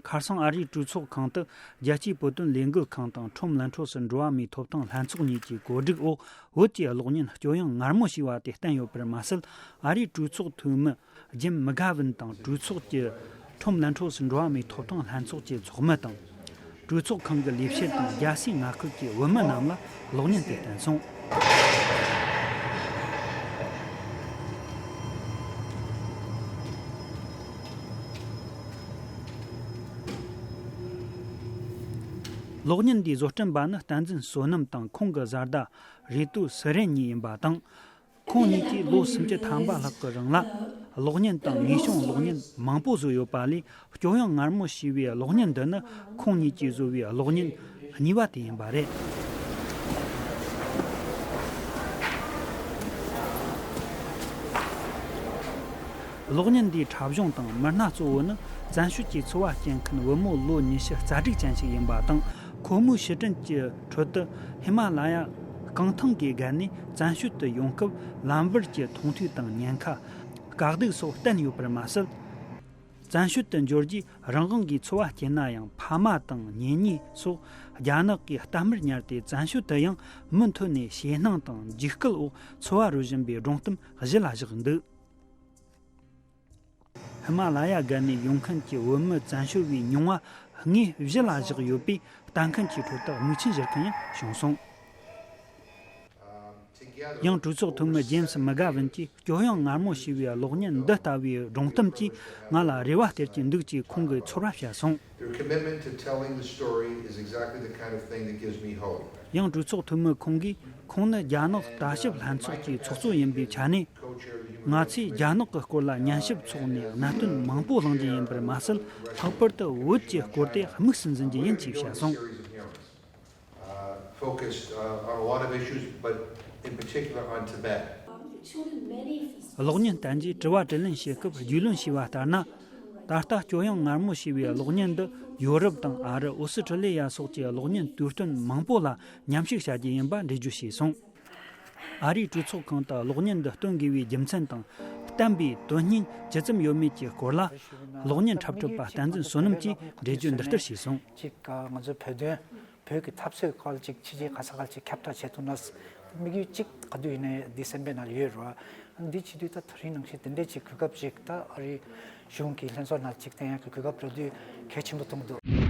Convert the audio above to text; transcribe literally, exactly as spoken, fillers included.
ཁ་སང་ཨ་རིའི་གྲོས་ཚོགས་ཁང་དུ་རྒྱལ་སྤྱིའི་བོད་དོན་ལས་འགུལ་ཁང་དང་ཁྲོམ་ལན་ཁྲོ་སི་འགྲོ་བ་མིའི་ཐོབ་ཐང་ལྷན་ཚོགས་གཉིས་ཀྱི་གོ་སྒྲིག་འོག་བོད་ཀྱི་གློག་བརྙན་སྐྱོ་ཡངས་ངར་མོ་ཞེས་པ་དེ་བསྟན་ཡོད་པར་མ་ཟད། ཨ་རིའི་གྲོས་ཚོགས་འཐུས་མི་ཇིམ་མི་གྷ་ཝིན་དང་གྲོས་ཚོགས་ཀྱི་ཁྲོམ་ལན་ཁྲོ་སི་འགྲོ་བ་མིའི་ཐོབ་ཐང་ལྷན་ཚོགས་ཀྱི་ཚོགས་མི་དང་། གྲོས་ཚོགས་ཁང་གི་ལས་བྱེད་དང་རྒྱལ་སའི་མངའ་ཁུལ་གྱི་བོད་མི་རྣམས་ལ་གློག་བརྙན་དེ་བསྟན་སོང་། གློག་བརྙན་འདིའི་བཟོ་སྐྲུན་པ་ནི་བསྟན་འཛིན་བསོད་ནམས་དང་ཁོང་གི་བཟའ་ཟླ་རེ་ཏུ་སི་རེན་གཉིས་ཡིན་པ་དང་། ཁོང་གཉིས་ཀྱིས་ལོ་སུམ་ཅུ་ཐམ་པ་ལྷག་གི་རིང་ལ་གློག་བརྙན་དང་དངོས་བྱུང་གློག་བརྙན་མང་པོ་བཟོས་ཡོད་པ་ལས། སྐྱོ་ཡངས་ངར་མོ་ཞེས་པའི་གློག་བརྙན་འདི་ནི་ཁོང་གཉིས་ཀྱིས་བཟོས་པའི་གློག་བརྙན་གཉིས་པ་དེ་ཡིན་པ་རེད། གློག་བརྙན་འདིའི་འཁྲབ་གཞུང་དང་མི་སྣ་གཙོ་བོ་ནི་བཙན་བྱོལ་གྱི་འཚོ་བ་སྐྱེལ་མཁན་བུ་མོ་ལོ་ཉི་ཤུ་རྩ་དྲུག་ཅན་ཞིག་ཡིན་པ་དང་། ཁོ་མོའི་ཕྱིར་དྲན་གྱི་ཁྲོད་དུ་ཧི་མ་ལ་ཡ་རྐང་ཐང་གི་བརྒལ་ནས་བཙན་བྱོལ་དུ་ཡོང་སྐབས་ལམ་བར་གྱི་མཐོང་ཐོས་དང་ཉེན་ཁ། དཀའ་སྡུག་སོགས་བསྟན་ཡོད་པར་མ་ཟད། བཙན་བྱོལ་དུ་འབྱོར་རྗེས་རང་དབང་གི་འཚོ་བ་སྐྱེལ་ན་ཡང་ཕ་མ་དང་གཉེན་ཉེ་སོགས་རྒྱ་ནག་གིས་རྟ་དམར་ཉར་ཏེ་བཙན་བྱོལ་དུ་ཡང་མུ་མཐུད་ནས་ཞེད་སྣང་དང་འཇིགས་སྐུལ་འོག་འཚོ་བ་རོལ་བཞིན་པའི་སྒྲུང་གཏམ་གཞི་ལ་བཞག་འདུག་ཧི་མ་ལ་ཡ་བརྒལ་ནས་ཡོང་མཁན་གྱི་བོད་མི་བཙན་བྱོལ་བའི་མྱོང་བ་དངོས་གཞི་ལ་བཞག་ཡོད་པས་ལྟ་མཁན་གྱི་ཁྲོད་དུ་མིག་ཆུ་འཕྱུར་མཁན་ཡང་བྱུང་སོང་། ཡང་གྲོས་ཚོགས་འཐུས་མི་ཇེམ་སི་མི་གྷ་ཝིན་གྱིས་སྐྱོ་ཡངས་ངར་མོ་ཞེས་པའི་གློག་བརྙན་འདི་ལྟ་བུའི་སྒྲུང་གཏམ་གྱིས་ང་ལ་རེ་བ་སྟེར་གྱི་འདུག་ཅེས་ཁོང་གིས་ཚོར་བ་བཤད་སོང་། Their commitment to telling the story is exactly the kind of thing that gives me hope. ཡང་གྲོས་ཚོགས་འཐུས་མི་ཁོང་གིས་ཁོང་ནི་རྒྱ་ནག་ལྟ་ཞིབ་ལྷན་ཚོགས་ཀྱི་ཚོགས་གཙོ་ཡིན་པའི་ཆ་ནས། ང་ཚོས་རྒྱ་ནག་གི་སྐོར་ལ་ཉན་ཞིབ་འཚོགས་ནས་གནད་དོན་མང་པོ་གླེང་རྒྱུ་ཡིན་པར་མ་ཟད། ལྷག་པར་དུ་བོད་ཀྱི་སྐོར་དེ་དམིགས་སུ་འཛིན་རྒྱུ་ཡིན་ཅེས་བཤད་སོང་། Uh, focused, uh, on a lot of issues, but in particular on Tibet. གློག་བརྙན་བསྟན་རྗེས་དྲི་བ་དྲིས་ལན་བྱེད་སྐབས་རྒྱུས་ལོན་བྱས་པ་ལྟར་ན། ད་ལྟ་སྐྱོ་ཡངས་ངར་མོ་ཞེས་པའི་གློག་བརྙན་འདི་ཡོ་རོབ་དང་ཨ་རི། ཨོ་སི་ཁྲི་ལི་ཡ་སོགས་ཀྱི་གློག་བརྙན་དུས་སྟོན་མང་པོ་ལ་མཉམ་ཞུགས་བྱ་རྒྱུ་ཡིན་པ་འགྲེལ་བརྗོད་བྱས་སོང་། ཨ་རིའི་གྲོས་ཚོགས་ཁང་དུ་གློག་བརྙན་འདི་སྟོན་དགོས་པའི་རྒྱུ་མཚན་དང་། བསྟན་པའི་དོན་སྙིང་ཇི་ཙམ་ཡོད་མེད་ཀྱི་སྐོར་ལ། གློག་བརྙན་འཁྲབ་ཁྲིད་པ་བསྟན་འཛིན་བསོད་ནམས་ཀྱིས་འགྲེལ་བརྗོད་འདི་ལྟར་བྱས་སོང་། གཅིག་ང་ཚོའི་བོད་དོན། བོད་ཀྱི་འཐབ་རྩོད་སྐོར་ཅིག་ཕྱི་རྒྱལ་ག་ས་ག་ཅིག་ཁྱབ་བསྒྲགས་བྱེད་ཐུབ་ན། དམིགས་ཡུལ་གཅིག་ག་དུས་ཡིན་ནའི་འདི་སེམས་པའི་ནང་ཡོད་རེད་བ། འདི་བྱེད་དུས་ད་དེ་རིང་ནང་བཞིན་དེ་འདྲའི་ཅིག་གོ་སྐབས་ཅིག་ད་ཨ་རིའི་གཞུང་གི་ལྷན་ཚོགས་ནང་ཅིག་བསྟན་ཡག་གི་གོ་སྐབས་རག་དུས་གལ་ཆེན་པོ་མཐོང་གི་འདུག